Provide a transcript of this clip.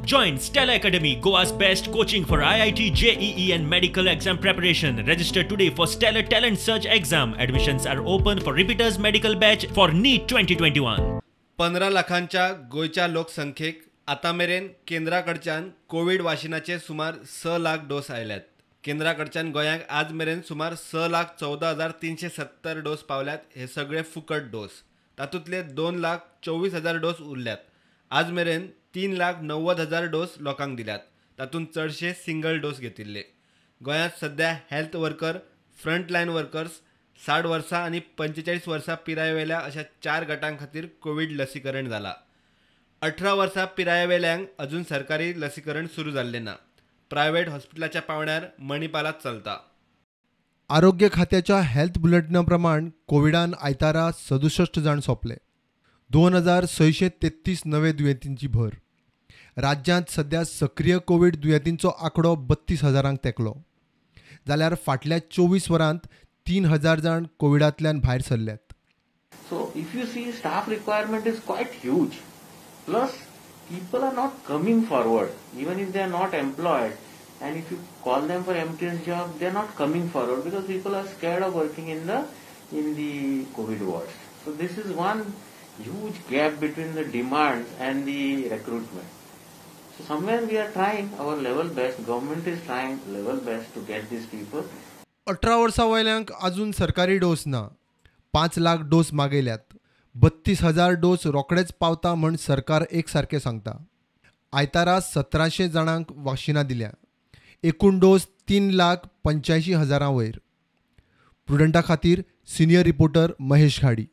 Join Stellar Academy, Goa's best coaching for IIT, JEE and medical exam preparation. Register today for Stellar Talent Search exam. Admissions are open for repeaters medical batch for NEET 2021. 15 लाखांच्या गोंयच्या लोकसंख्येक आतां मेरेन केंद्रा कडच्यान Covid वाशिनाचे सुमार 6 lakh dose आयल्यात. केंद्रा कडच्यान गोंयांक आज मेरेन सुमार 6,14,370 डोस पावल्यात. हे सगळे फुकट डोस. तातूंतले 2,24,000 डोस उरल्यात. आज मेरेन 3,90,000 डोस लोकांक दिल्यात. तातूंत चडशे सिंगल डोस घेतिल्ले. गोंयांत सद्या हेल्थ वर्कर, फ्रंटलायन वर्कर्स, 60 वर्सां आनी 45 वर्सां पिरायेवेल्या अशा 4 गटां खातीर कोवीड लसीकरण जाला. 18 वर्सां पिरायेवेल्यांक अजून सरकारी लसीकरण सुरू जाल्लें ना. प्रायव्हेट हॉस्पिटलाच्या पावण्यार मणिपालात चलता. आरोग्य खात्याच्या हेल्थ बुलेटिना प्रमाण कोविडान आयतारा 67 जाण सोंपले. 2633 नवे दुयेंतींची भर. राज्यांत सध्या सक्रीय कोवीड दुयेंतींचो आंकडो 32,000 तेंकलो. जाल्यार फाटल्या 24 वरांत 3,000 जाण कोविडांतल्यान भायर सरल्यात. So if you see, staff requirement is quite huge. Plus people are not coming forward, even if they are not employed, and if you call them for MTS job, they are not coming forward because people are scared of working in the COVID wards. So this is one huge gap between the demands and the recruitment. So somewhere we are trying our level best, government is trying level best to get these people. 18 वर्सां वयल्यांक अजून सरकारी dose ना. 5 lakh dose मागयल्यात. 32,000 dose रोखडेच पावता म्हण सरकार एक सारकें सांगता. आयतारा 1,700 जाणांक वाशिनां दिल्या. एकूण डोस 3,85,000 वयर. प्रुडंटा खातीर सिनियर रिपोर्टर महेश घाडी.